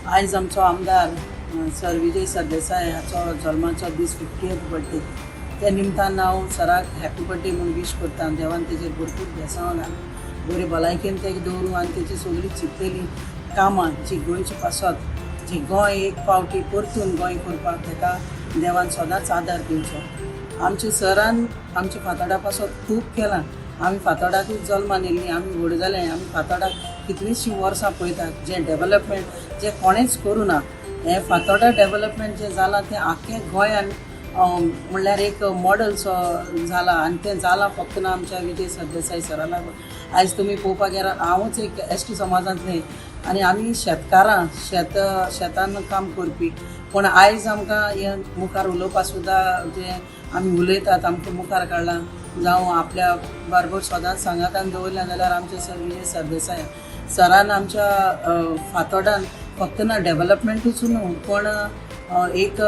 आयज आमचो आमदार सर विजय सरदेसाय हाचो जल्माचो दीस, 50th birthday. त्या निमतान हांव सराक हॅपी बर्थडे म्हूण वीश करता. देवान तेजेर भरपूर बेसांव घालूं, बरी भलायकेन तेका दवरूं आनी तेची सगळीं चिंतलेलीं कामां जी गोंयचे पासत, जी गोंय एक फावटी परतून गोंय करपाक, तेका देवान सदांच आदार दिवचो. आमच्या सरान आमच्या फातोडा पासत खूब केलां. आमी फातोडाकूच जल्मान येयल्लीं, आमी व्हड जाले, आमी फातोडाक कितलींशीं वर्सां पळयतात. जें डेवलपमेंट जें कोणेंच करूं ना, हें फातोडा डेवलपमेंट जें जालां तें आख्खें गोंयान म्हणल्यार एक मॉडलसो जाला आनी तें जालां फक्त ना आमच्या विजय सरदेसाय सरा लागून. आयज तुमी पळोवपाक गेल्यार हांवूच एक एसटी समाजांतलें आनी आमी शेतकारां, शेतान काम करपी, पूण आयज आमकां हें मुखार उलोवपा सुद्दां जें आमी उलयतात, आमकां मुखार काडलां जावं आपल्या बरोबर सदांच सांगातान दवरलें जाल्यार आमचे सर विजय सरदेसाय सरान आमच्या फातोर्डान फक्त ना डेवलपमेंटूच न्हू, पण एक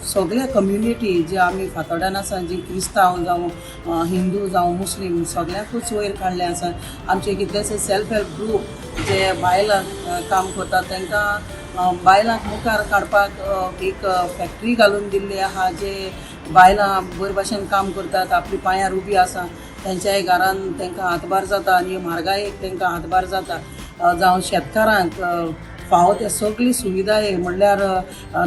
सगळे कम्युनिटी जे आमी फातोर्डान आसा, जी क्रिस्तांव जावं हिंदू जावं मुस्लीम, सगळ्यांकूच वयर काडले आसा. आमचे कितलेशे सेल्फ हेल्प ग्रूप जे बायलां काम करतात, तांकां बायलांक मुखार काडपाक एक फॅक्टरी घालून दिल्ली आहा. जे बायलां बरे भाशेन काम करतात, आपली पांयार उबी आसा, तेंच्याय घरान तांकां हातभार जाता आनी म्हारगायेक तांकां हातभार जाता. जावं शेतकारांक फावो ते सगळी सुविधाय, म्हणल्यार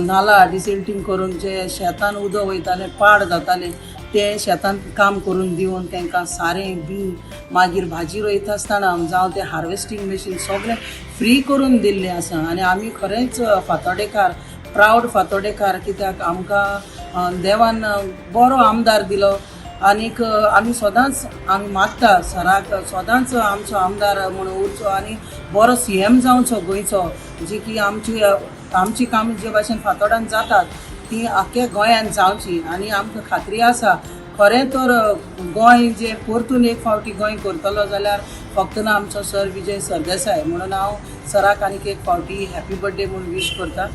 नाला डिसिल्टींग करून जे शेतान उदक वयतालें, पाड जातालें, तें शेतान काम करून दिवन तांकां सारें बी, मागीर भाजी रोयता आसतना जावं तें हार्वेस्टींग मशीन सगळें फ्री करून दिल्लें आसा. आनी आमी खरेंच फातोडेकार, प्रावड फातोडेकार, कित्याक आमकां देवान बरो आमदार दिलो. आनीक आमी सदांच आमी मागता सराक, सदांच आमचो आमदार म्हूण उरचो आनी बरो सीएम जावचो गोंयचो, जी की आमची आमची कामां जे भाशेन फातोडान जातात ती आख्ख्या गोंयान जावची. आनी आमकां खात्री आसा, खरें तर गोंय जे परतून एक फावटी गोंय करतलो जाल्यार फक्त ना आमचो सर विजय सरदेसाय. म्हणून हांव सराक आनीक एक फावटी हॅपी बर्थडे म्हूण वीश करता.